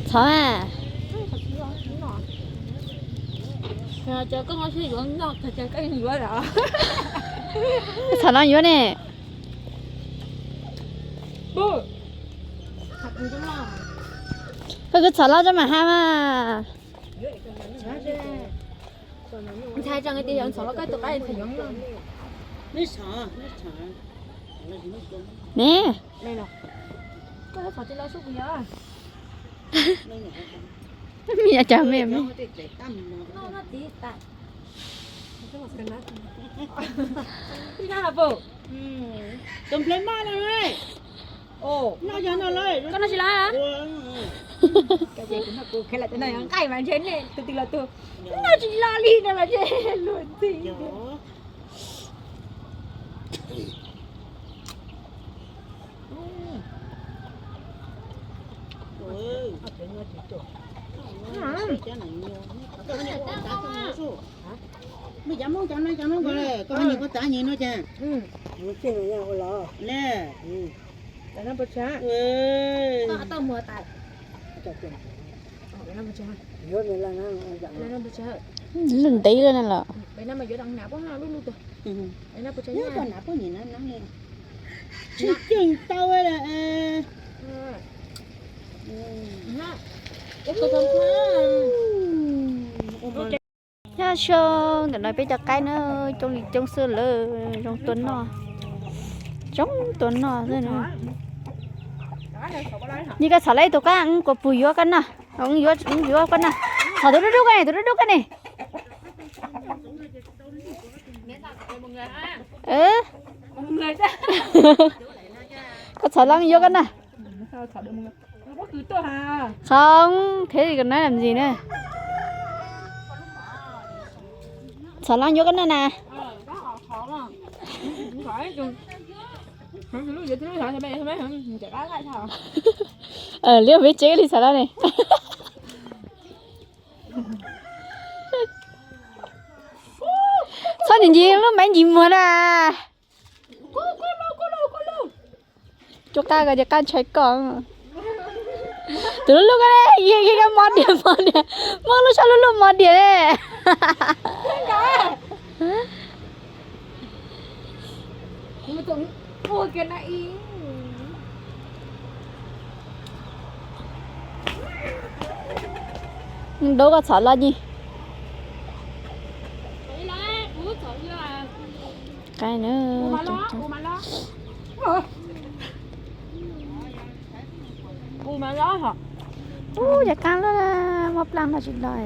Txhob a. Txhob no yuav ne. Koj kuj txhob loj rau mam hab mas. Ntshai tsam tias yog ntxhov los koj tus qaib ntxhov yoov no. Ne. Koj txhov tsis los sub kuv yog. Me nyuam cas me me. Tus nplej maj no, noj yog no lawm. Koj noj tsis laj. Kuv noj kuv khev lawm, tus no yog nqaij mas ntshe nej tus twg los tus noj tsis laj li no mas ntshe luag ntxhi. Mej cov Moob cov no cov no ko, koj nyiam koj tav nyiam no cas. Le. Lub ntev lawm na los. Tsis ceeb tau la. Nyob zoo, ntawm no peb cov qaib na, coob li coob xwb lawm, zoo tua noj, coob tua noj xwb na. Yog koj txhom lawm ib tug qaib, kuv pug yuav koj noj, yuav koj noj. Txhom tus dub dub koj ne, tus dub dub koj ne. Koj txhom lawm yuav koj noj. Qhov thiab li ko na lam ntsis na. Txhom lawm yuav koj noj na. Liab peb tsev li txhom lawm ne. Txhob nim ncig lub maiv ncig muag na. Cuaj qab ko ces qab ntshai koj. Tus lub lub ko ne, yog koj mos diam mos diam, muab lub sab lub lub mos diam ne. Dub koj txhom lawm ne. Qaib na. Ub, cov qaib loj, muab plaaj noj tsis loj.